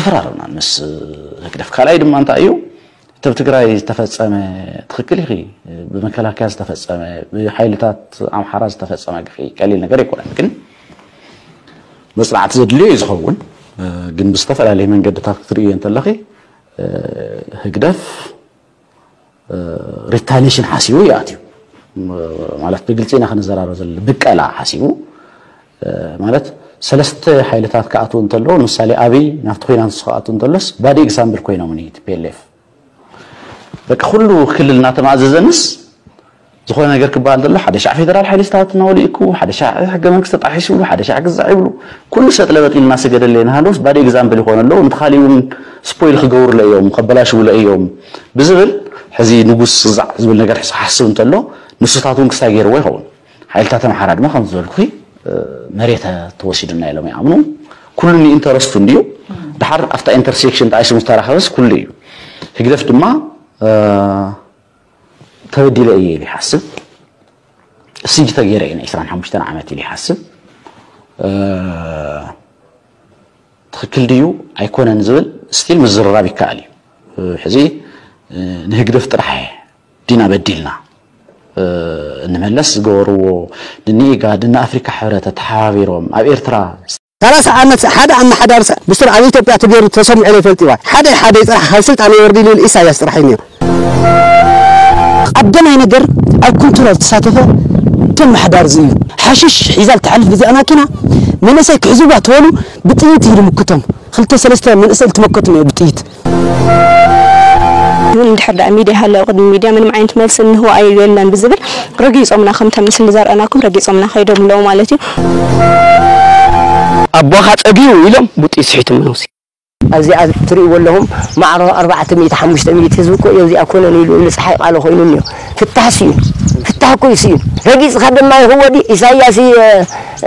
ተራርና ምስ ህግደፍ። ካልኣይ ድማ እንታይ እዩ? እቲ ኣብ ትግራይ ዝተፈጸመ፣ ትኽክል ኢኺ፣ ብመከላከያ ዝተፈጸመ፣ ብሓይልታት ኣምሓራ ዝተፈጸመ ግፍዒ ቀሊል ነገር ኣይኮነን። ግን መጽናዕቲ ዘድልዮ እዩ ዝኸውን። ግን ብዝተፈላለየ መንገድታት ክትርእዮ እንተለኺ፣ ህግደፍ ሪታሊሽን ሓሲቡ ይኣትዩ። ማለት ብግልፂ ኢና ክንዘራረብ ዘለና፣ ብቀላ ሓሲቡ። ማለት ሰለስተ ሓይልታት ክኣትዉ እንተለዉ፣ ንምሳሌ ኣብይ ናብቲ ኩናት ንሱ ክኣትዉ እንተሎስ ባዲ ኤግዛምፕል ኮይኖም ቲ ፒ ኤል ኤፍ። በቃ ኩሉ ክልል እናተማእዘዘንስ ዝኾነ ነገር ክበሃል እንተሎ፣ ሓደ ሻዕ ፌደራል ሓይሊ ዝተበተነ ወሊእኩ፣ ሓደ ሻዕ ሕገ መንግስቲ ተጣሒሱ ይብሉ፣ ሓደ ሻዕ ግዛዕ ይብሉ። ኩሉ ሰጥ ለበጥ ኢልና ስገደለይ እናሃለውስ ባዲ ኤግዛምፕል ይኾኑ ኣለዉ። ነቲ ካሊእ እውን ስፖይል ክገብሩለ እዮም፣ ከበላሽውለ እዮም ብዝብል፣ ሕዚ ንጉስ ግዛዕ ዝብል ነገር ክሓስብ እንተሎ፣ ንሱታት እውን ክስታይ ገይርዎ ይኸውን። ሓይልታት ኣምሓራ ድማ ከም ዝበልኩኺ፣ መሬት ተወሲዱና ኢሎም ይኣምኑ። ኩሉ ንኢንተረስቱ እንድዩ። ድሓር ኣብታ ኢንተርሴክሽን ተኣይሱ ምስ ተራኸበስ ኩሉ እዩ። ህግደፍ ድማ ተበዲለ እየ ኢሉ ይሓስብ። ስጅ ተገይረ እየ ን ዕስራን ሓሙሽተን ዓመት ኢሉ ይሓስብ። ትኽክል ድዩ ኣይኮነን ዝብል ስቲል ምዝርራብ ይከኣል እዩ። ሕዚ ንህግደፍ ጥራሕ ዲና በዲልና እንመለስ ዝገበርዎ፣ ንኢጋድ፣ ንኣፍሪካ ሕብረት ተተሓባቢሮም ኣብ ኤርትራ ሰላሳ ዓመት ሓደ ኣመሓዳሪ ስ-፣ ምስር ኣብ ኢትዮጵያ ተገይሩ ተሰሚዑ ዘይፈልጥ እዩ። ሓደ ሓደ ጥራሕ ካብ ስልጣን ይወርድ ኢሉ ኢሳያስ ጥራሕ እዩ ነይሩ። ቀዳማይ ነገር ኣብ ኮንትሮል ተሳተፈ እቶም ኣመሓዳሪ እዩ። ሓሽሽ ሒዛ ልትሓልፍ ብዚኣ ማኪና መንእሰይ ክሕዝዋ ተበሉ ብጥይት እዩ ልምክቶም። ክልተ ሰለስተ መንእሰይ ልትመከቱ ነይሩ ብጥይት። እንድሕር ደኣ ሚድያ ሃለወ፣ ቅድሚ ሚድያ ምንም ዓይነት መልሲ እንህቦ ኣዩ የለን ብዝብል ረጊጾምና፣ ከምታ ምስሊ ዘርእናኩም ረጊጾምና ከይዶም ኣለዉ ማለት እዩ። ኣቦኻ ጸግዩ ኢሎም ቡጢ ስሒቶም ነውሲ። ኣብዚኣ ትርእይዎ ኣለኹም፣ ማዕሮ ኣርባዕተ ሚእቲ፣ ሓሙሽተ ሚእቲ ህዝቢ እኮ እዩ ኣብዚኣ ኮነን ኢሉ፣ ኢሉ ጸሓይ ቃሎ ኮይኑ እኒኦ። ፍታሕ ስኢኑ፣ ፍታሕ እኮ እዩ ስኢኑ። ረጊጽካ ድማ ይኽወዲ፣ ኢሳያስ እዩ፣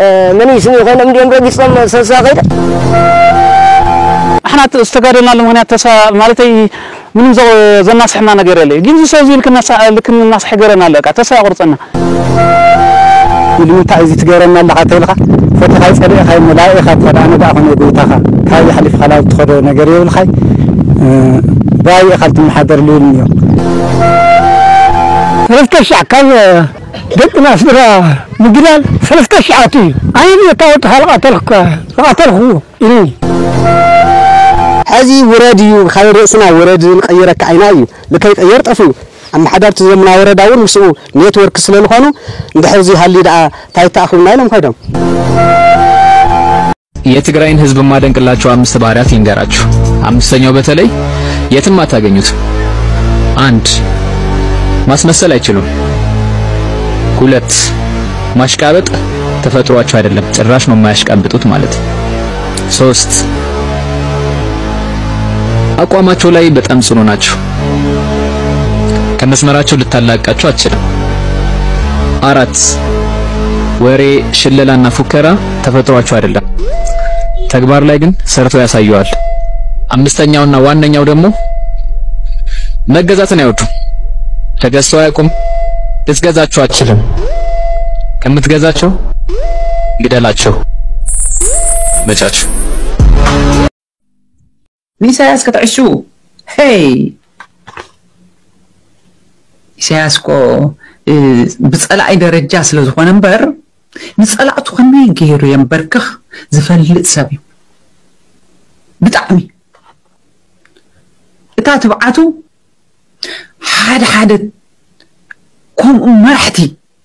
እ፣ መን እዩ ስሙ ይኾኖም እንዲኦም ረጊጾም ሰብስባ ከይደ። ንሕና ተ-፣ ዝተጋደልናሉ ምኽንያት ተስፋ ማለተይ ምንም ዘ-፣ ዘናስሕና ነገር የለ። ግን እዚ ሰብ እዚ ኢልክና ሳ-፣ ኢልክና ናስሕ ገረና ኣሎ። በቃ ተስፋ ያቁርጸና። ንምንታይ እዚ ትገረና ኣለኻ ተይልካ፣ ፈቲኻ ይጸልእኻ እሞ ላኢኻ እኳ ደኣ ነዳኣ ኾነ ጎይታኻ፣ ካብ ይሓሊፍካ ላብ ትኸዶ ነገር የብልኻይ፣ እ፣ ብኣይ ኢኻ ልትመሓደር ልብል እኒኦ። ሰለስተ ሻዕ ካብ ደቅና ስድራ ምግዳል ሰለስተ ሻዕ ኣትዩ እዩ። ኣነ ብዘካ ወዲ ካልእ ቀተልኩ፣ ዝቐተልኩዎ ኢሉኒ። ሕዚ ውረድ እዩ፣ ካብ ርእስና ውረድ፣ ንቐይረካ ኣይና እዩ። ልከይ ቀየር ጠፊኡ። ኣመሓዳርቲ ዘምና ወረዳ እውን ምስኡ ኔትወርክ ስለ ዝኾኑ፣ እንድሕር እዚ ሃልዩ ደኣ ታይ ተኣኹብና ኢሎም ከይዶም። የትግራይን ህዝብ የማደንቅላቸው አምስት ባህሪያት ልንገራችሁ። አምስተኛው በተለይ የትም አታገኙትም። አንድ፣ ማስመሰል አይችሉም። ሁለት፣ ማሽቃበጥ ተፈጥሯቸው አይደለም፣ ጭራሽ ነው የማያሽቃብጡት ማለት። ሶስት፣ አቋማቸው ላይ በጣም ጽኑ ናቸው። ከመስመራቸው ልታላቃቸው አትችልም። አራት፣ ወሬ፣ ሽለላና ፉከራ ተፈጥሯቸው አይደለም፣ ተግባር ላይ ግን ሰርተው ያሳዩዋል። አምስተኛውና ዋነኛው ደግሞ መገዛትን አይወዱም። ተገዝተው አያውቁም። ልትገዛቸው አትችልም። ከምትገዛቸው ግደላቸው። መቻችሁ። ንኢሳያስ ክትዕሽዉ፣ ሄይ፣ ኢሳያስ እኮ፣ እ፣ ብጸላኢ ደረጃ ስለ ዝኾነ እምበር፣ ንጸላእቱ ከመይ ገይሩ የንበርክኽ ዝፈልጥ ሰብ እዩ። ብጣዕሚ። እታ ትብዓቱ፣ ሓደ ሓደ ከምኡ መራሕቲ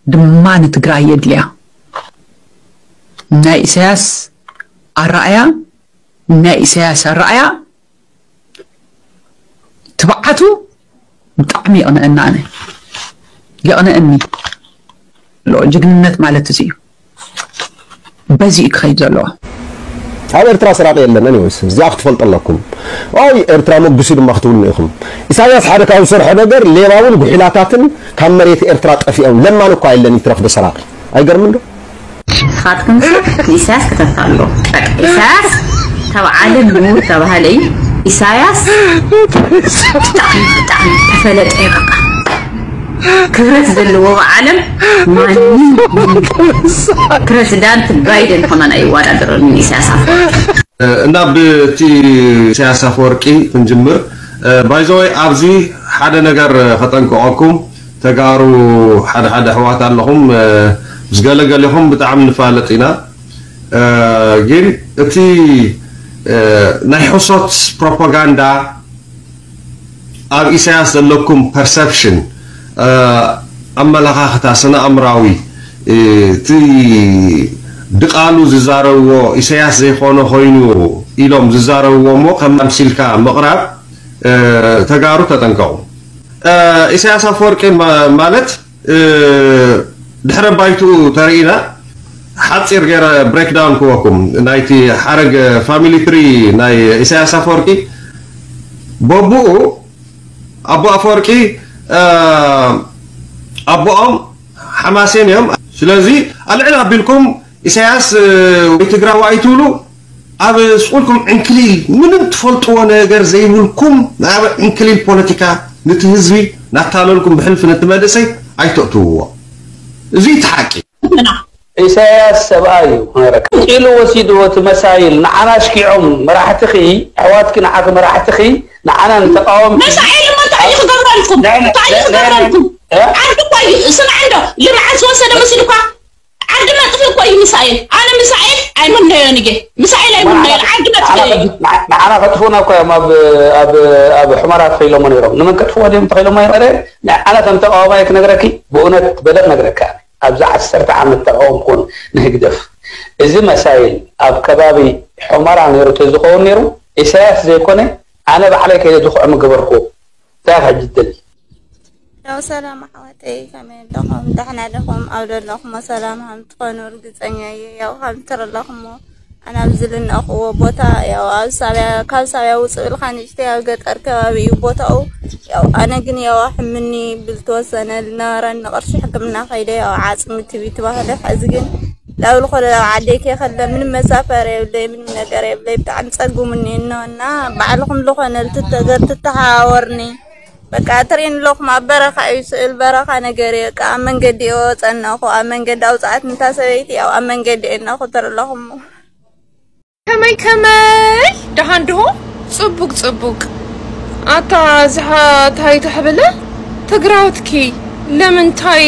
ድማ ንትግራይ የድልያ። ናይ ኢሳያስ ኣረኣያ፣ ናይ ኢሳያስ ኣረኣያ ትብዓቱ ብጣዕሚ የቕንአና፣ ኣነ የቕንአኒ ኣሎ። ጅግንነት ማለት እዚ እዩ። በዚ እዩ ክኸይድ ዘለዎ። ኣብ ኤርትራ ሰራቂ የለን። Anyways፣ እዚኣ ክትፈልጡ ኣለኩም። ኦይ፣ ኤርትራ መጉሲ ድማ ክትብሉ ኢኹም። ኢሳያስ ሓደ ካብ ዝሰርሖ ነገር፣ ሌባውን ጉሒላታትን ካብ መሬት ኤርትራ ጠፊኦም። ለማን እኳ የለን፣ ይትረፍ ዶ ሰራቂ። ኣይገርምን ዶ? ንስኻትኩም ንኢሳያስ ክተታሎ። በቃ ኢሳያስ ካብ ዓለም ምዉት ተባሃለ እዩ። ኢሳያስ ብጣዕሚ፣ ብጣዕሚ ተፈለጠ እዩ በቃ። ክብረት ዘለዎ ብዓለም ማንም ፕረዚዳንት ባይደን ከማን ኣይወዳደረሉን ኢሳያስ ኣፈወርቂ። እና ብቲ ኢሳያስ ኣፈወርቂ ክንጅምር። ባይዘወይ ኣብዚ ሓደ ነገር ከጠንቅቐኩም፣ ተጋሩ ሓደ ሓደ ኣሕዋት ኣለኹም፣ ምስ ገለገሊኹም ብጣዕሚ ንፋለጥ ኢና። ግን እቲ ናይ ሕሶት ፕሮፓጋንዳ ኣብ ኢሳያስ ዘለኩም ፐርሰፕሽን፣ ኣመለኻኽታ፣ ስነ ኣእምራዊ፣ እቲ ድቓሉ ዝዛረብዎ ኢሳያስ ዘይኮነ ኮይኑ ኢሎም ዝዛረብዎ እሞ ከም ኣምሲልካ ምቕራብ፣ ተጋሩ ተጠንቀቑ። ኢሳያስ ኣፈወርቂ ማለት ድሕረ ባይትኡ ተርእና ሓፂር ገይረ ብሬክዳውን ክወኩም ናይቲ ሓረግ ፋሚሊ ትሪ ናይ ኢሳያስ ኣፈወርቂ። በብኡ ኣቦ ኣፈወርቂ ኣቦኦም ሓማሴን እዮም። ስለዚ ኣልዕል ኣቢልኩም ኢሳያስ ወይ ትግራዊ ኣይትብሉ። ኣብ ስቁልኩም ዕንክሊል ምንም ትፈልጥዎ ነገር ዘይብልኩም ናብ ዕንክሊል ፖለቲካ ነቲ ህዝቢ ናታለልኩም ብሕልፊ ነቲ መንእሰይ ኣይተእትውዎ። እዚ እቲ ሓቂ። ኢሳያስ ሰብኣይ እዩ ክነግረካ። ኢሉ ወሲድዎ እቲ መሳይል ንዓና ኣሽኪዖም መራሕትኺ ኣሕዋትኪ ንዓኺ መራሕትኺ ንዓና ንተቃወምቲ መሳይል እሞ እንታይ እዩ ክገብረልኩም? እንታይ እዩ ክገብረልኩም? ዓዲ እኮ እዩ። ስምዐ እንዶ ልምዓት ዝወሰደ መሲሉኳ ዓዲ መጥፊ እኮ እዩ ምሳኤል። ኣነ ምሳኤል ኣይምነዮን እየ። ምሳኤል ኣይምነዮን ዓዲ መጥፊ እዩ። ንዓና ከጥፉና እኮ እዮም ኣብ ኣብ ኣብ ሑመራ ተኸይሎሞ ነይሮም። ንመን ከጥፍዎ ድዮም ተኸይሎሞ ነይሮም? ንዓና ከም ተቃዋማይ ክነግረኪ ብእውነት በለ ክነግረካ ኣብዚ ዓሰርተ ዓመት ተቃወምኩን ንህግደፍ እዚ መሳይል ኣብ ከባቢ ሑመራ ነይሩ ተዝኸውን ነይሩ ኢሳያስ ዘይኮነ ኣነ ባዕለይ ከይደ ዝኹዕ ምገበርኩ። እንታይ ሕጂ ትደሊ? ያው ሰላም ኣሕዋተይ ከመይ ኣለኹም? ደሕና ደኹም? ኣብ ዘለኹሞ ሰላም ከም ትኾኑ ርግፀኛ እየ። ያው ከም ትረለኹሞ ኣነ ኣብ ዝልነኹዎ ቦታ ያው ኣብ ሳብያ ካብ ሳብያ ውፅእ ኢልካ ንእሽተይ ኣብ ገጠር ከባቢ እዩ ቦታኡ። ያው ኣነ ግን ያው ሕምኒ ብልተወሰነ ልነበረኒ ቅርሺ ሕክምና ከይደ ያው ዓፅሚ ትቢ ተባህለ። ሕዚ ግን ላብልኮ ዓደይ ከይከለ ምንም መሳፈር የብለይ ምንም ነገር የብለይ ብጣዕሚ ፀጉምኒ እኖ እና ባዕልኹም ልኾነ ልትተገር ትተሓዋወርኒ በቃ ትሪእኒ ኣለኹም ኣብ በረኻ እዩ ስእል በረኻ ነገር እዩ በቃ ኣብ መንገዲ እየ ጸነኹ ኣብ መንገዲ ኣውጻኣት ንታ ሰበይቲ ያው ኣብ መንገዲ እየ እናኹ ትሪ ኣለኹም ከመይ ከመይ ደሃን ድሆ ጽቡቅ ጽቡቅ ኣታ ዝሃ ታይ ተሕብለ ትግራውትኪ ለምንታይ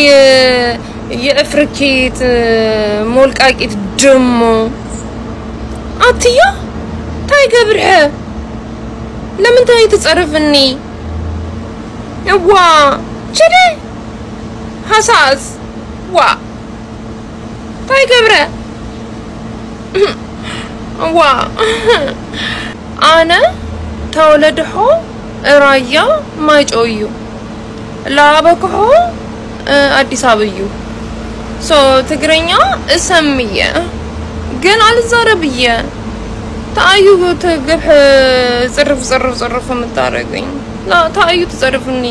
የእፍርኪት ሞልቃቂት ድሞ ኣትዮ ታይ ገብርሐ ለምንታይ ትጸርፍኒ እዋ ችዲ ሃሳስ ዋ ታይ ገብረ ዋ ኣነ ተወለድሖ ራያ ማይጨው እዩ ለኣበክሖ ኣዲስ ኣበባ እዩ so ትግርኛ እሰምየ ግን ኣልዛረብ እየ ተኣዩ ትግብሕ ፅርፍ ፅርፍ ፅርፍ የምታረጉኝ ተኣዩ ትፀርፍኒ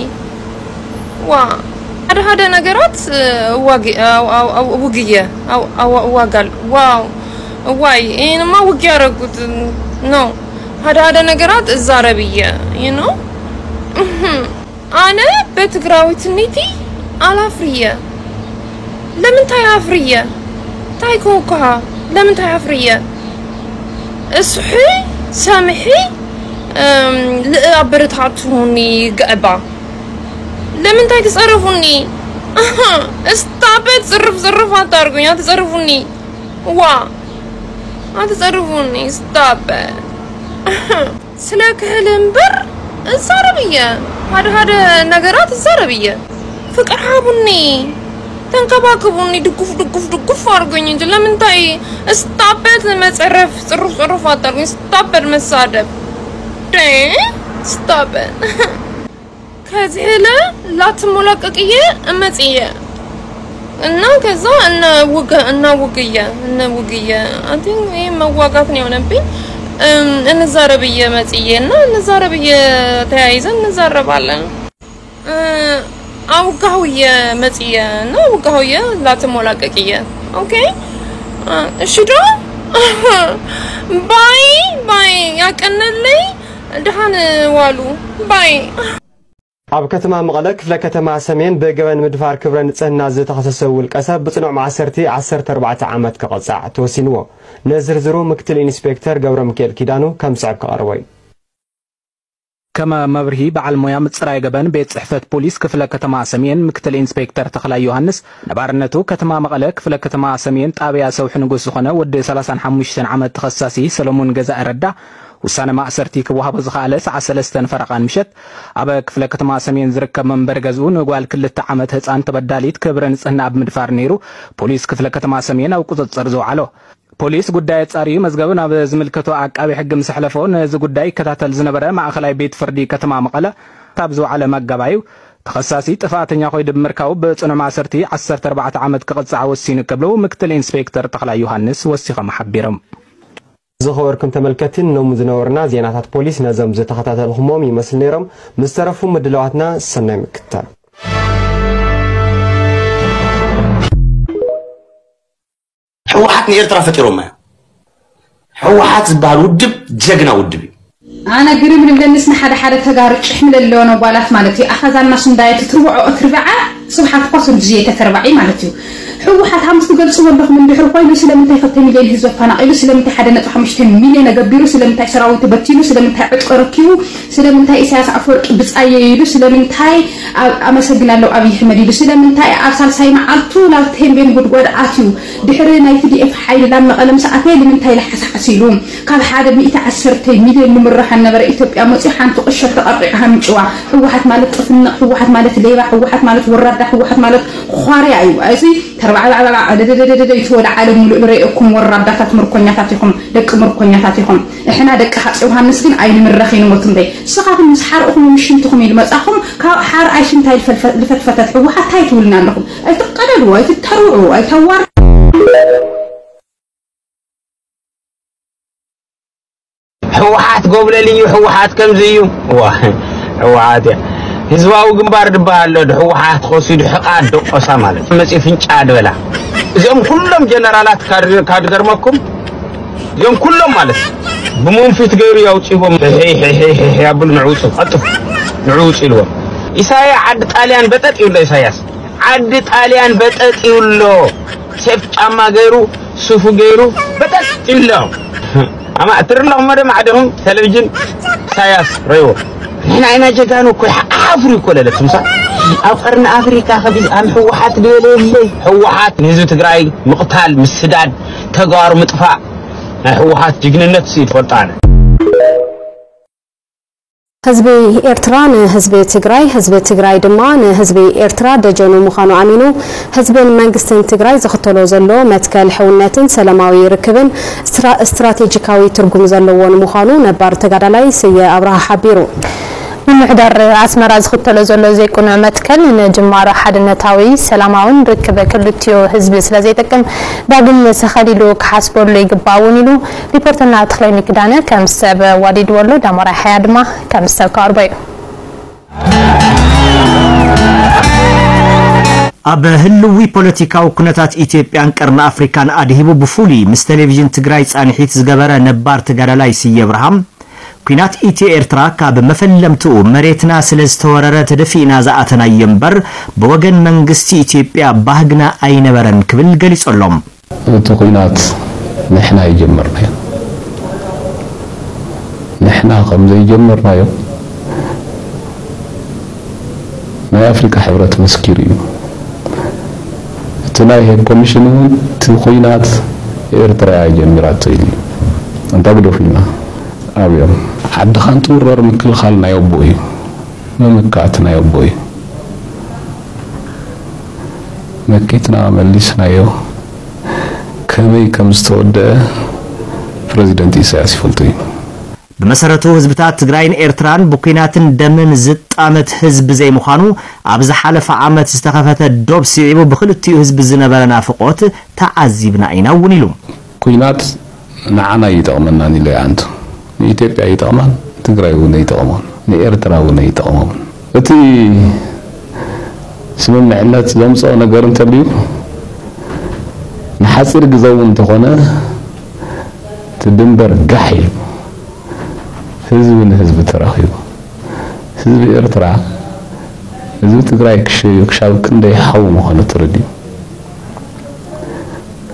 ዋ ሓደ ሓደ ነገራት ውግየ እዋጋል ዋው እዋይ ይህንማ ውግያ ያረጉት ነው ሓደ ሓደ ነገራት እዛረብ እየ you know ኣነ በትግራዊትነቲ ኣላፍርየ ለምንታይ ኣፍርየ ታይ ከውኩሃ ለምንታይ ኣፍርየ እስሒ ሰምሒ ልእ ኣበረታትሁኒ ይግዕባ ለምንታይ ትጸርፉኒ እስታበ ጽርፍ ጽርፍ ኣታርጉኝ ኣትጸርፉኒ ዋ ኣትጸርፉኒ እስታበ ስለ ክህል እምበር እዛረብ እየ ሓደ ሓደ ነገራት እዛረብ እየ ፍቅር ሃቡኒ ተንከባክቡኒ ድጉፍ ድጉፍ ድጉፍ ኣርጉኝ እንጂ ለምንታይ እስታበ መጸረፍ ጽሩፍ ጽሩፍ ኣታርጉኝ እስታበ መሳደብ ደ እስታበ ከዝህለ ላትሞላቀቅየ እመጽየ እና ከዛ እነ ውገ እነ ውግየ እነ ውግየ አንቲን ይህ መዋጋት ነው የሆነብኝ እንዛረብየ መጽየ እና እንዛረብየ ተያይዘን እንዛረባለን አውጋውየ መጽየ እና ውጋውየ ላትሞላቀቅየ okay እሺ ዶ ባይ ባይ ያቀነለይ ደሃን ዋሉ ባይ ኣብ ከተማ መቐለ ክፍለ ከተማ ሰሜን ብገበን ምድፋር ክብረ ንጽህና ዝተኸሰሰ ውልቀ ሰብ ብጽኑዕ ማእሰርቲ ዓሰርተ ኣርባዕተ ዓመት ክቐጻዕ ተወሲንዎ። ንዝርዝሩ ምክትል ኢንስፔክተር ገብረ ሚካኤል ኪዳኑ ከም ዝስዕብ ክቐርቦ እዩ። ከም መብርሂ በዓል ሞያ ምጽራይ ገበን ቤት ጽሕፈት ፖሊስ ክፍለ ከተማ ሰሜን ምክትል ኢንስፔክተር ተኽላይ ዮሃንስ፣ ነባርነቱ ከተማ መቐለ ክፍለ ከተማ ሰሜን ጣብያ ሰውሒ ንጉስ ዝኾነ ወዲ ሰላሳን ሓሙሽተን ዓመት ተኸሳሲ ሰለሙን ገዛኢ ረዳ ውሳነ ማእሰርቲ ክወሃቦ ዝኸኣለ ሰዓት ሰለስተን ፈረቓን ምሸት ኣብ ክፍለ ከተማ ሰሜን ዝርከብ መንበሪ ገዝኡ ንጓል ክልተ ዓመት ህፃን ተበዳሊት ክብረ ንጽህና ኣብ ምድፋር ነይሩ ፖሊስ ክፍለ ከተማ ሰሜን ኣብ ቁፅፅር ዝወዓሎ። ፖሊስ ጉዳይ ኣጻርዩ መዝገብ ናብ ዝምልከቶ ዓቃቢ ሕጊ ምስ ኣሕለፎ፣ ነዚ ጉዳይ ይከታተል ዝነበረ ማእኸላይ ቤት ፍርዲ ከተማ መቐለ ካብ ዝወዓለ መጋባእዩ፣ ተኸሳሲ ጥፍኣተኛ ኮይኑ ብምርካቡ ብጽኑዕ ማእሰርቲ ዓሰርተ ኣርባዕተ ዓመት ክቕጻዕ ወሲኑ ክብሉ ምክትል ኢንስፔክተር ተኽላይ ዮሃንስ ወሲኾም ሓቢሮም። ዝኸበርኩም ተመልከትቲ፣ ኖም ዝነበሩና ዜናታት ፖሊስ ነዞም ዝተኸታተልኩሞም ይመስሉ ነይሮም። ምስ ተረፉ ምድላዋትና ሰናይ ምክትታል። ህወሓት ንኤርትራ ፈጢሮማ እዮም። ህወሓት ዝበሃል ውድብ ጀግና ውድብ እዩ። ኣነ ግርም ልብለንስ ንሓደ ሓደ ተጋሩ ጭሕሚ ለለወነ ጓላት ማለት እዩ። ኣኸዛና ሱንዳየ ትትርብዖ እትርብዓ ስብሓት እኳ ክንድዚ የተተርባዒ ማለት እዩ። ህወሓት ሃምስ ትገልጽዎ ኣለኹም እንድሕር ኮይኑ ስለምንታይ ክልተ ሚልዮን ህዝቢ ኣፈናቒሉ ስለምንታይ ሓደ ነጥቢ ሓሙሽተ ሚልዮን ኣገቢሩ ስለምንታይ ሰራዊቱ በቲኑ ስለምንታይ ዕጥቂ ረኪቡ ስለምንታይ ኢሳያስ ኣፈወርቂ ብጻየ ኢሉ ስለምንታይ ኣብ ኣመሰግናለሁ ኣብይ ኣሕመድ ኢሉ ስለምንታይ ኣብ ሳልሳይ መዓልቱ ናብ ቴምቤን ጉድጓድ ኣትዩ ድሕሪ ናይ ቲ ዲ ኤፍ ሓይሊ ናብ መቐለ ምስ ኣተየ ንምንታይ ለሓስሓስ ኢሉ ካብ ሓደ ሚእቲ ዓሰርተ ሚልዮን ንምርሓ ነበረ ኢትዮጵያ መፅዩ ሓንቲ ቁሸት ተቐርቂዑ ሃምጭዋ ህወሓት ማለት ጥፍንቕ ህወሓት ማለት ሌባ ህወሓት ማለት ወራዳ ህወሓት ማለት ዃርያ እዩ እዚ ተርባዕባዕባዕ ዕደደደደደ ይትወደ ዓለም ሙሉእ ንረእየኩም ወራዳታት ምርኮኛታት ኢኹም ደቂ ምርኮኛታት ኢኹም እሕና ደቂ ሃፅ ዮሃንስ ግን ኣይንምረኽ ይንሞት እምበይ ንስኻትኩም ምስ ሓርቕኹም ምስ ሽንትኹም እዩ ዝመፃኹም ካብ ሓር ኣይሽንት ኣይልፈትፈተት ህወሓት ታይ ትብሉና ኣለኹም ኣይትቀደዱ ኣይትተርውዑ ኣይተዋር ህወሓት ጎብለል እዩ ህወሓት ከምዚ እዩ ዋ ህወሓት እያ ህዝባዊ ግንባር ድበሃል ኣሎ ድህወሓት ከሲዱ ሕቓ ደቆሳ ማለት እዩ መፅኡ ፍንጫ ድበላ እዚኦም ኩሎም ጀነራላት ካብ ዝገርመኩም እዚኦም ኩሎም ማለት እዩ ብመንፊት ገይሩ የውፅዎም ሕሕሕሕ ኣብሉ ንዕውፁ ቀጥፍ ንዕውፁ ኢልዎም ኢሳያ ዓዲ ጣልያን በጠጥ ይብሎ ኢሳያስ ዓዲ ጣልያን በጠጥ ይብሎ ሴፍ ጫማ ገይሩ ሱፉ ገይሩ በጠጥ ይብሎ ኣማ ትርለኹም መደም ዓዲኹም ቴሌቪዥን ኢሳያስ ረይዎ ንሕና ኢና ጀጋኑ እኮ ኣፍሪ እኮ ለለትምሳ ኣብ ቀርኒ ኣፍሪካ ከቢዝ ኣም ህወሓት ዝበለ የለይ ህወሓት ንህዝቢ ትግራይ ምቕታል ምስዳድ ተጋሩ ምጥፋእ ናይ ህወሓት ጅግንነት ሲ ትፈልጦ ኣነ ህዝቢ ኤርትራ ንህዝቢ ትግራይ፣ ህዝቢ ትግራይ ድማ ንህዝቢ ኤርትራ ደጀኑ ምዃኑ ኣሚኑ፣ ህዝብን መንግስትን ትግራይ ዝኽተሎ ዘሎ መትከል ሕውነትን ሰላማዊ ርክብን ስትራቴጂካዊ ትርጉም ዘለዎ ንምዃኑ ነባር ተጋዳላይ ስየ ኣብርሃ ሓቢሩ። ምምሕዳር ኣስመራ ዝኽተሎ ዘሎ ዘይቅኑዕ መትከል ንጅማሮ ሓድነታዊ፣ ሰላማውን ርክብ ክልቲኡ ህዝቢ ስለዘይጠቅም ዳግም ሰኸል ኢሉ ክሓስበሉ ይግባእ እውን ኢሉ። ሪፖርተርና ተኽለኒ ክዳነ ከም ሰብ ኣዋዲድዎ ኣሎ፣ ዳሞራይ ሓያ ድማ ከም ሰብ ከቕርቦ እዩ። ኣብ ህልዊ ፖለቲካዊ ኩነታት ኢትዮጵያን ቀርኒ ኣፍሪካን ኣድሂቡ ብፍሉይ ምስ ቴሌቪዥን ትግራይ ፃንሒት ዝገበረ ነባር ተጋዳላይ ስየ ኣብርሃም፣ ኲናት ኢትዮ ኤርትራ ካብ መፈለምትኡ መሬትና ስለ ዝተወረረ ተደፊእና ዝኣተናዮ እምበር ብወገን መንግስቲ ኢትዮጵያ ባህግና ኣይነበረን ክብል ገሊጹ ኣሎ። እቲ ኲናት ንሕና ኣይጀመርናዮ። ንሕና ከም ዘይጀመርናዮ ናይ ኣፍሪቃ ሕብረት መስኪሩ እዩ። እቲ ናይ ሄግ ኮሚሽን እውን እቲ ኲናት ኤርትራ እያ ጀሚራቶ ኢሉ እዩ። ኣንታ ግደፉልና ኣብዮም። ዓድኻ እንትውረር ምክልኻል ናይ ኣቦ እዩ። ምምካት ናይ ኣቦ እዩ። መኪትና መሊስናዮ። ከመይ ከም ዝተወደአ ፕረዚደንት ኢሳያስ ይፈልጦ እዩ። ብመሰረቱ ህዝብታት ትግራይን ኤርትራን ብኲናትን ደምን ዝጣመት ህዝቢ ዘይምዃኑ ኣብ ዝሓለፈ ዓመት ዝተኸፈተ ዶብ ስዒቡ ብክልቲኡ ህዝቢ ዝነበረ ናፍቖት ተዓዚብና ኢና እውን ኢሉ። ኲናት ንዓና ኣይጠቕመናን ኢለ ይኣንቱ። ንኢትዮጵያ ኣይጠቕማን፣ ትግራይ እውን ኣይጠቕሞን፣ ንኤርትራ እውን ኣይጠቕሞምን። እቲ ስምምዕነት ዘምፅኦ ነገር እንተልዩ ንሓፂር ግዘ እውን እንተኾነ እቲ ድንበር ጋሕ ኢሉ ህዝቢ ንህዝቢ ተራኺቡ ህዝቢ ኤርትራ ህዝቢ ትግራይ ክሽዩ ክሻብ ክንደይ ሓው ምዃኑ ትርድዩ።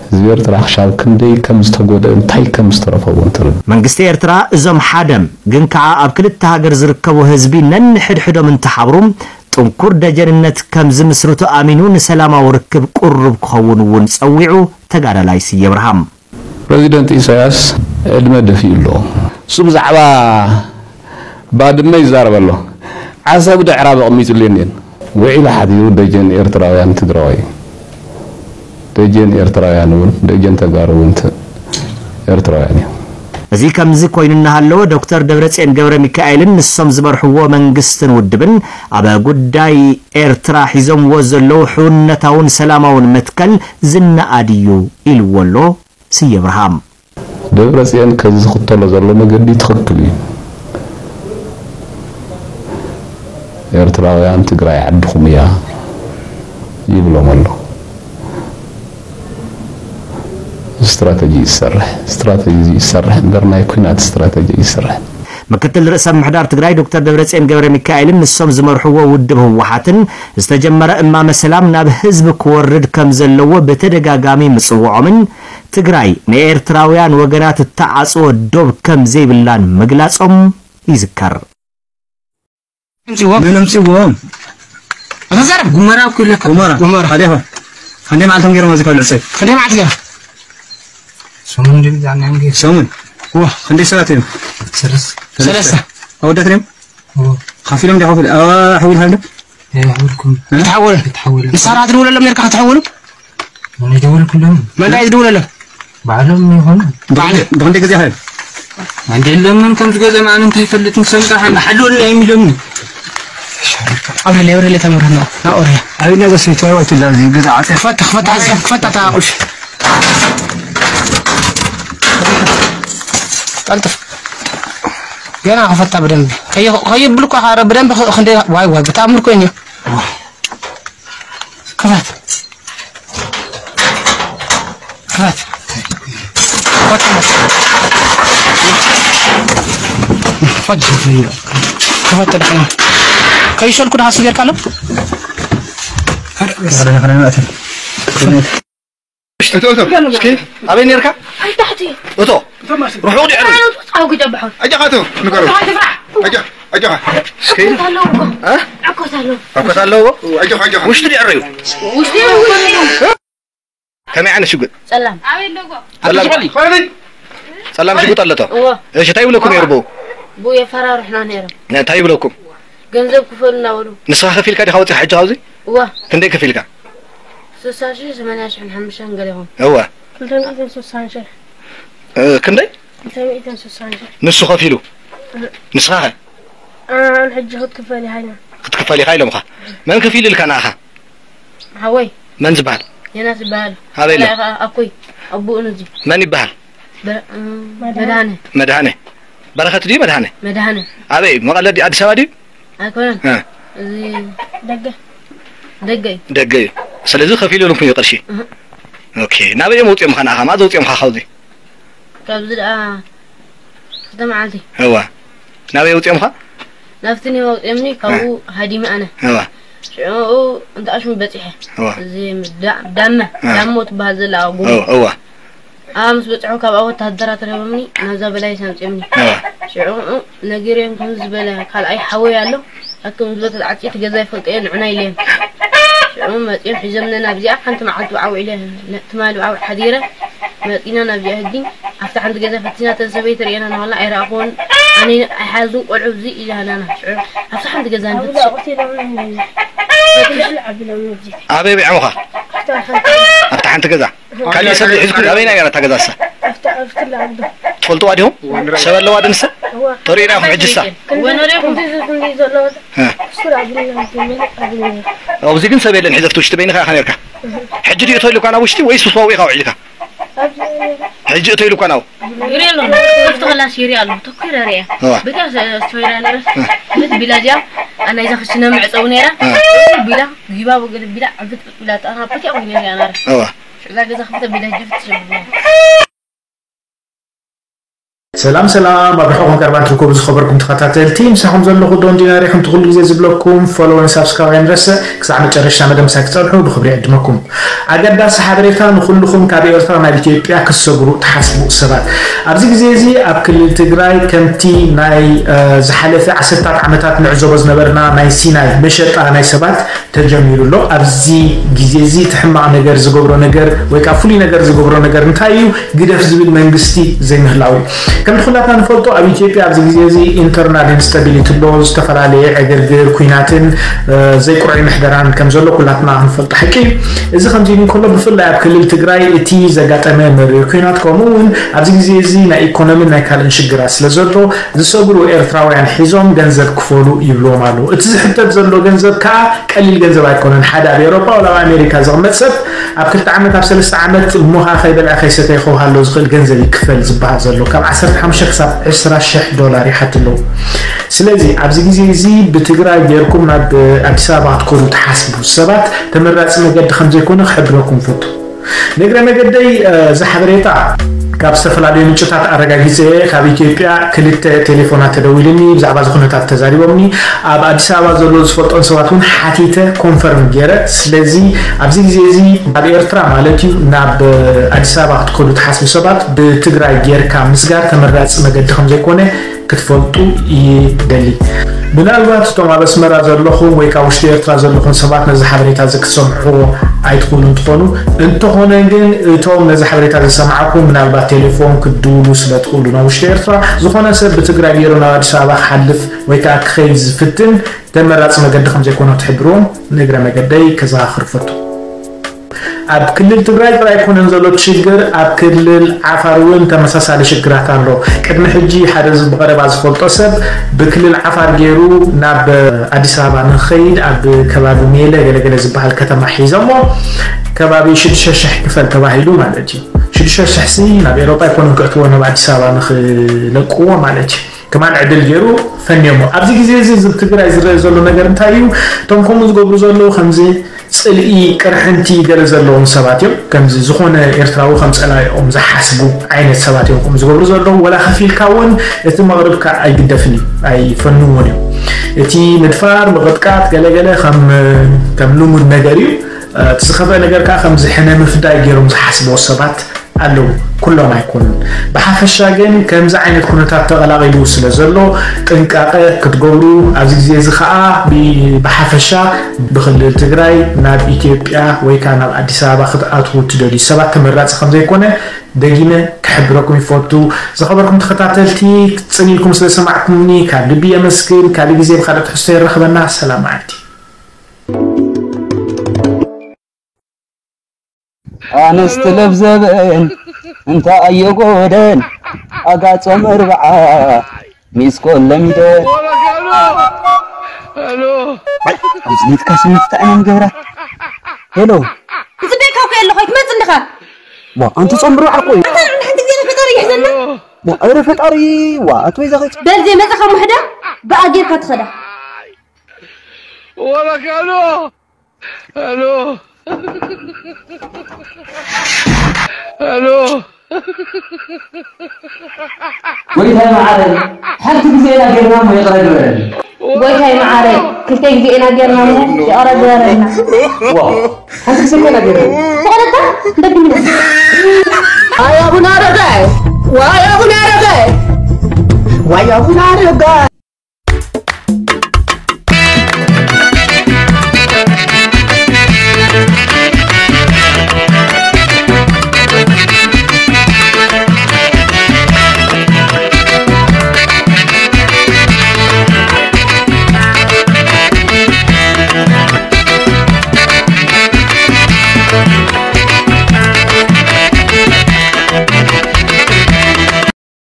ህዝቢ ኤርትራ ክሻብ ክንደይ ከም ዝተጎድአ፣ እንታይ ከም ዝተረፈ እውን ትርድዩ። መንግስቲ ኤርትራ እዞም ሓደም ግን ከዓ ኣብ ክልተ ሃገር ዝርከቡ ህዝቢ ነንሕድሕዶም እንተሓብሩ ጥንኩር ደጀንነት ከም ዝምስርቱ ኣሚኑ ንሰላማዊ ርክብ ቅሩብ ክኸውን እውን ጸዊዑ ተጋዳላይ ስየ ብርሃም። ፕረዚደንት ኢሳያስ ዕድመ ደፊኡ ኣሎ። እሱ ብዛዕባ ባድመ ይዛረብ ኣሎ። ዓሰብ ድዕራብ ኣቕሚጥሉ የለን። ውዒሉ ሓዲሩ ደጀን ኤርትራውያን ትግራዋይ እዩ። ደጀን ኤርትራውያን እውን፣ ደጀን ተጋሩ እውን ት-፣ ኤርትራውያን እዮም። እዚ ከምዚ ኮይኑ እናሃለወ ዶክተር ደብረጽዮን ገብረ ሚካኤልን ንሶም ዝመርሕዎ መንግስትን ውድብን ኣብ ጉዳይ ኤርትራ ሒዞምዎ ዘለዉ ሕውነታውን ሰላማውን መትከል ዝነኣድ እዩ ኢልዎ ኣሎ። ስየ ብርሃም። ደብረጽዮን ከዚ ዝኽተሎ ዘሎ መገዲ ትኽክል እዩ። ኤርትራውያን ትግራይ ዓድኹም እያ ይብሎም ኣሎ። ስትራተጂ ይሰርሕ፣ ስትራተጂ ይሰርሕ እምበር ናይ ኲናት ስትራተጂ ይሰርሕ። ምክትል ርእሰ ምምሕዳር ትግራይ ዶክተር ደብረጽዮን ገብረ ሚካኤልን ንሶም ዝመርሕዎ ውድብ ህወሓትን ዝተጀመረ እማመ ሰላም ናብ ህዝቢ ክወርድ ከም ዘለዎ ብተደጋጋሚ ምጽውዖምን ትግራይ ንኤርትራውያን ወገናት እተዓጽዎ ዶብ ከም ዘይብላን ምግላጾም ይዝከር። ኣምጽዎ። መን ኣምጽዎ? ኣታ ዘረብ። ጉመራ እኮ ኢለካ። ጉመራ። ጉመራ። ሃዲኻ። ክንደይ መዓልቶም ገይሮም ኣብዚ ካብ ልዕጸይ? ክንደይ መዓልቲ ገይሮም? ሰሙን ድዩ ዛና እንዴ? ሰሙን? ዋ። ክንደይ ሰባት እዮም? ሰለስተ። ሰለስተ። ኣወዳት ድዮም? ዋ። ካፊሎም ዲኻ? ኣዋ፣ ሓዊልካ ዶ? ኣይ፣ ሓዊልኩም። እ? ተሓወለ። ተሓወለ። ንስኻ ትደውለሎም ነርካ ክትሓወሉ? ኣነ ይደውልኩሎም። መን እንታይ ዝደውለሎም? ባዕሎም ይኾኑ። ባዕለ። ብኽንደይ ግዜ ኸ? እንዴ ለምን ከም ዝገዘ ማን እንታይ ይፈልጥ ንሰምጣ ሓን ሓሉ ወላ የሚለምን። ኣብረ ለይ፣ ኣብረ ለይ ተምርህ ነው። ናኦረ። ኣብና ዘስሪት ዋይ ዋይ ትላ እዚ ገዛ ዓተ። ክፈታ፣ ክፈታ፣ ክፈታ፣ ክፈታ፣ ታቁሽ። ቀልጥፍ። ገና ክፈታ ብደንብ። ከይ-፣ ከይብል እኮ ኻረ ብደንብ ኽ-፣ ክንደይ፣ ዋይ ዋይ፣ ብተኣምር ኮይኑ። ክፈት። ክፈት። ክፈት። ክፈት። ክፈት። ደሓን። ከይሸልኩ ደሓን ስጌርካ ኣሎ? እቶ፣ እቶ፣ እስኪ፣ ኣበይ ነርካ? ኣብ ታሕቲ። እቶ፣ ርሑቕ ድሕሪ። ኣነ ውስጥ ዓጉ ደብሖ። ኣጃኻ እቶ፣ ንገሩ። ኣጃኻ፣ ኣጃኻ። እስኪ። ዕኮት ኣለዎ እኮ። እ? ዕኮት ኣለዎ። ዕኮት ኣለዎ? ኣጃኻ፣ ኣጃኻ። ውሽጢ ድሕሪ እዩ። ውሽጢ፣ ውሽጢ። ከመይ ዓይነት ሽጉጥ? ጸላም። ጸላም። ጸላም ሽጉጥ ኣሎ እቶ? እወ። እሺ፣ እንታይ ይብለኩም ነይሩ ብኡ? ብኡ የፈራርሑና ነይሮም። እንታይ ይብለኩም? ገንዘብ ክፈሉ እናበሉ። ንስኻ ከፊልካ ዲኻ ወፂኻ ሕጂ ካብዚ? እወ። ክንደይ ከፊልካ? ስሳ ሺሕ፣ ሰማንያ ሺሕን ሓሙሽተን ገለ ይኹን። እወ። ክልተ ሚእትን ስሳን ሺሕ። እ፣ ክንደይ? ክልተ ሚእትን ስሳን ሺሕ። ንሱ ከፊሉ? እ። ንስኻ ኸ? ኣነ ሕጂ ክትክፈል ኢኻ ኢሎም። ክትክፈል ኢኻ ኢሎምኻ? መን ከፊሉ ኢልካ ንኣኻ? ሓወይ። መን ዝበሃል? ዮናስ ዝበሃል። ኣበይ ኣሎ? ካልኣይ ኸዓ ኣኮይ፣ ኣቦኡ ንዚ። መን ይበሃል? በ-፣ እም፣ መድሃነ። መድሃነ። በረኸት ድዩ መድሃነ? መድሃነ። ኣበይ? መቐለ ድዩ? ኣዲስ ኣበባ ድዩ? ኣይኮነን። እ። እዚ ደገ። ደገ እዩ። ደገ እዩ። ስለዚ ከፊሉ ኢሉኩም እዩ ቅርሺ? እህ። ኦኬ። ናበይ እዮም ኣውፂኦምኻ ንኣኻ? መኣዝ ኣውፂኦምኻ ካብዚ? ካብዚ ደኣ ክልተ መዓልቲ። እዋ። ናበይ ኣውፂኦምኻ? ናብቲ ኒሆ ኣውፂኦምኒ፣ ካብኡ እ። ሃዲመ ኣነ። እዋ። ሽዑ እንተ ኣሽሙ በፂሐ። እዋ። እዚ ዳ-፣ ዳመ፣ እ። ዳሞ ትበሃል ዘላ ኣብ ጎቦ። እዋ፣ እዋ። ኣብ ምስ በፅሑ ካብኣ ወታደራት ረኸቦምኒ፣ ናብዛ በላይ ኣምፂኦምኒ። እዋ። ሽዑ ነጊረዮም ከምዚ ዝበለ ካልኣይ ሓወይ ኣሎ፣ ኣቱም ዝበለ ተዓፂ እቲ ገዛ ይፈልጦ እየ፣ ንዑና ኢለዮም። ሽዑ መፂኦም ሒዞምኒ ናብዚኣ፣ ሓንቲ መዓልቲ ብዓው ኢለ፣ ነ-፣ ትማሊ ብዓው ሓዲረ፣ መፂና ናብዚኣ ህጂ፣ ኣብታ ሓንቲ ገዛ ፈቲና፣ እተን ሰበይቲ ርእየና እናበልና ኣይረኣኽዎን፣ ኣነ ኣይሓዙን ቆልዑ እዚ ኢላናና። ሽዑ ኣብታ ሓንቲ ገዛ ንፈትሽ። ኣበይ ቢዖምኻ? ኣብታ ሓንቲ ገዛ። ካሊእ ሰብ ሒዝኩም ኣበይና እያ እታ ገዛ እሳ? ኣብታ፣ ኣብቲ ላዕሊ። ትፈልጥዋ ዲኹም? ሰብ ኣለዋ ድንሰ? እዋ። ተርእዩና ኢኹም ሕጂ እሳ? ክንዲ፣ ክንዲ ዘለዋ እ። ክሱር ኣብልና ዝብል ኣብልና። ኣብዚ ግን ሰብ የለን፣ ሕዚ ኣብቲ ውሽጢ በይንኻ ኢኻ ነርካ። ሕጂ ድዩ እቶ ኢሉካ ናብ ውሽጢ ወይስ ምስ ዋው ኢኻ ውዒልካ? ኣብዚ ሕጂ እቶ ኢሉካ ናው? ይርኢ ኣሎ። ክፍቲ ክላስ ይርኢ ኣሎ። ተኲረ ርእያ። እዋ። በታ ስ-፣ ሶይራ ነረስ። እ። ቤት ቢላ እዚኣ፣ ኣብ ናይዛ ክሽነ መዕጸዊ ነይራ። እ። ቢላ፣ ጊባ ወገለ ቢላ፣ ዕብት ቢላ፣ ጠና፣ በቲያ ኮይኑ ነይራ ነረ። እዋ። ሽዕዛ ገዛ ክፍተ ቢላ፣ ጅፍት ሽብላ። ሰላም ሰላም፣ ኣብ ርሑቕን ቀርባን ትርከቡ ዝኸበርኩም ተኸታተልቲ፣ ምሳኹም ዘለኹ ዶን ዲናር እየ። ከምቲ ኩሉ ግዜ ዝብለኩም፣ ፎሎውን ሳብስክራይብ ኣይንረስዕ። ክሳዕ መጨረሻ መደብ ምሳይ ክጸንሑ ብኽብሪ ይዕድመኩም። ኣገዳሲ ሓበሬታ ንኹልኹም ካብ ኤርትራ ናብ ኢትዮጵያ ክሰግሩ ትሓስቡ ሰባት። ኣብዚ ግዜ እዚ ኣብ ክልል ትግራይ ከምቲ ናይ፣ እ፣ ዝሓለፈ ዓሰርታት ዓመታት ንዕዘቦ ዝነበርና ናይ ሲናይ መሸጣ ናይ ሰባት ተጀሚሩ ኣሎ። ኣብዚ ግዜ እዚ እቲ ሕማቕ ነገር ዝገብሮ ነገር ወይ ከዓ ፍሉይ ነገር ዝገብሮ ነገር እንታይ እዩ? ግደፍ ዝብል መንግስቲ ዘይምህላው እዩ። ከምቲ ኩላትና ንፈልጦ ኣብ ኢትዮጵያ ኣብዚ ግዜ እዚ ኢንተርናል ኢንስታቢሊቲ ኣሎ፣ ዝተፈላለየ ዕግርግር፣ ኩናትን፣ እ፣ ዘይቁርዑይ ምሕደራን ከም ዘሎ ኩላትና ክንፈልጦ ሓቂ እዩ። እዚ ከምዚ ኢሉ እንከሎ ብፍላይ ኣብ ክልል ትግራይ እቲ ዘጋጠመ መሪር ኩናት ከምኡ እውን ኣብዚ ግዜ እዚ ናይ ኢኮኖምን ናይ ካልእን ሽግራት ስለ ዘሎ ዝሰግሩ ኤርትራውያን ሒዞም ገንዘብ ክፈሉ ይብልዎም ኣለዉ። እቲ ዝሕተት ዘሎ ገንዘብ ከዓ ቀሊል ገንዘብ ኣይኮነን። ሓደ ኣብ ኤውሮጳ ወላ ኣብ ኣሜሪካ ዝቕመጥ ሰብ ኣብ ክልተ ዓመት ኣብ ሰለስተ ዓመት እሞኻ ከይበልዐ ከይሰተየ ክውሃሎ ዝኽእል ገንዘብ ይክፈል ዝበሃል ዘሎ ካብ ዓሰርተ ሓሙሽተ ክሳብ ዕስራ ሽሕ ዶላር ይሓት ኣለዉ። ስለዚ ኣብዚ ግዜ እዚ ብትግራይ ጌርኩም ናብ ኣዲስ ኣበባ ክትከዱ ትሓስቡ ሰባት ተመራፂ መገዲ ከም ዘይኮነ ክሕብረኩም ፈቱ። ንእግረ መገደይ፣ እ፣ እዚ ሓበሬታ ካብ ዝተፈላለዩ ምንጭታት ኣረጋጊፀ እየ። ካብ ኢትዮጵያ ክልተ ቴሌፎናት ተደዊልኒ፣ ብዛዕባ እዚ ኩነታት ተዛሪቦምኒ። ኣብ ኣዲስ ኣበባ ዘሎ ዝፈልጦን ሰባት እውን ሓቲተ ኮንፈርም ገይረ። ስለዚ ኣብዚ ግዜ እዚ ኣብ ኤርትራ ማለት እዩ ናብ ኣዲስ ኣበባ ክትከዱ ትሓስቡ ሰባት ብትግራይ ጌርካ ምስጋር ተመራፂ መገዲ ከም ዘይኮነ ክትፈልጡ ይደሊ። ምናልባት እቶም ኣብ ኣስመራ ዘለኹም ወይ ካብ ውሽጢ ኤርትራ ዘለኹም ሰባት ነዚ ሓበሬታ እዚ ክትሰምዕዎ ኣይትኽእሉ እንትኾኑ፣ እንተኾነ ግን እቶም ነዚ ሓበሬታ ዝሰማዕኩም ምናልባት ቴሌፎን ክትድውሉ ስለ ትኽእሉ ናብ ውሽጢ ኤርትራ ዝኾነ ሰብ ብትግራይ ገይሩ ናብ ኣዲስ ኣበባ ክሓልፍ ወይ ከዓ ክኸይድ ዝፍትን ተመራፂ መገዲ ከም ዘይኮነ ክትሕብርዎም ንእግረ መገደይ ከዘኻኽር ፈቱ። ኣብ ክልል ትግራይ ጥራይ ኣይኮነን ዘሎ እቲ ሽግር፣ ኣብ ክልል ዓፋር እውን ተመሳሳሊ ሽግራት ኣሎ። ቅድሚ ሕጂ ሓደ ዝ-፣ ብቐረባ ዝፈልጦ ሰብ ብክልል ዓፋር ገይሩ ናብ ኣዲስ ኣበባ ንኽኸይድ ኣብ ከባቢ ሜለ ገለገለ ዝበሃል ከተማ ሒዞሞ ከባቢ ሽዱሽተ ሽሕ ክፈል ተባሂሉ ማለት እዩ። ሽዱሽተ ሽሕ ሲ ናብ ኤውሮጳ ኣይኮኑን ክእትዎ ናብ ኣዲስ ኣበባ ንኽለቅዎ ማለት እዩ። ከማን ዕድል ገይሩ ፈንዮሞ። ኣብዚ ግዜ እዚ እዚ ኣብ ትግራይ ዝረአ ዘሎ ነገር እንታይ እዩ? እቶም ከምኡ ዝገብሩ ዘለዉ ከምዚ ጽልኢ፣ ቅርሕንቲ ገለ ዘለዎም ሰባት እዮም። ከምዚ ዝኾነ ኤርትራዊ ከም ጸላኢኦም ዝሓስቡ ዓይነት ሰባት እዮም ከምኡ ዝገብሩ ዘለዉ። ወላ ከፊልካ እውን እቲ መቕርብካ ኣይግደፍን እዩ፣ ኣይፈንዎን እዮም። እቲ ምድፋር፣ ምቕጥቃጥ ገለገለ ከም፣ ከም ልሙድ ነገር እዩ። እቲ ዝኸፍአ ነገር ከዓ ከምዚ ሕነ ምፍዳይ ገይሮም ዝሓስብዎ ሰባት ኣለዉ፣ ኩሎም ኣይኮኑን። ብሓፈሻ ግን ከምዚ ዓይነት ኩነታት ተቐላቒሉ ስለ ዘሎ ጥንቃቐ ክትገብሩ፣ ኣብዚ ግዜ እዚ ከዓ ብ-፣ ብሓፈሻ ብክልል ትግራይ ናብ ኢትዮጵያ ወይ ከዓ ናብ ኣዲስ ኣበባ ክትኣትዉ ትደልዩ ሰባት ተመራፂ ከም ዘይኮነ ደጊመ ክሕብረኩም ይፈቱ። ዝኸበርኩም ተኸታተልቲ፣ ጽን ኢልኩም ስለ ሰማዕኩምኒ ካብ ልቢ የመስግን። ካልእ ግዜ ብኻልእ ትሕዝቶ የራኽበና። ሰላም መዓልቲ። ኣነስ ትለብዘበን እንታይ ኣየጎደን ኣጋጾም እርብዓ ሚስኮል ለሚደ ኣዝኒትካ ስሚት እንታይ ዓይነት ገብራ ሄሎ ዝቤካ እኮ የለ ኮይት መጽ እንድኻ ዋ ኣንቲ ጾምብሮ ዓቆ እዩ ኣንተ ንሕንቲ ግዜ ፈጣሪ ይሕዘና ዋ ኣረ ፈጣሪ ዋ ኣትወይ ዛኸ በል ዘይመጽኻ ሙሕዳ ብኣጌርካ ትኸዳ ወረካኖ Alô? Alô? ጎይታይ መዓረይ ሓንቲ ግዜ ኢና ጌርና እሞ ይቕረ ግበረኒ። ጎይታይ መዓረይ ክልተ ግዜ ኢና ጌርና እሞ ይቕረ ግበረልና። ዋ ሓንቲ ግዜ እኮ ኢና ጌርና። ዝኾነታ በድምና። ዋይ ኣቡነ ኣረጋይ ዋይ ኣቡነ ኣረጋይ ዋይ ኣቡነ ኣረጋይ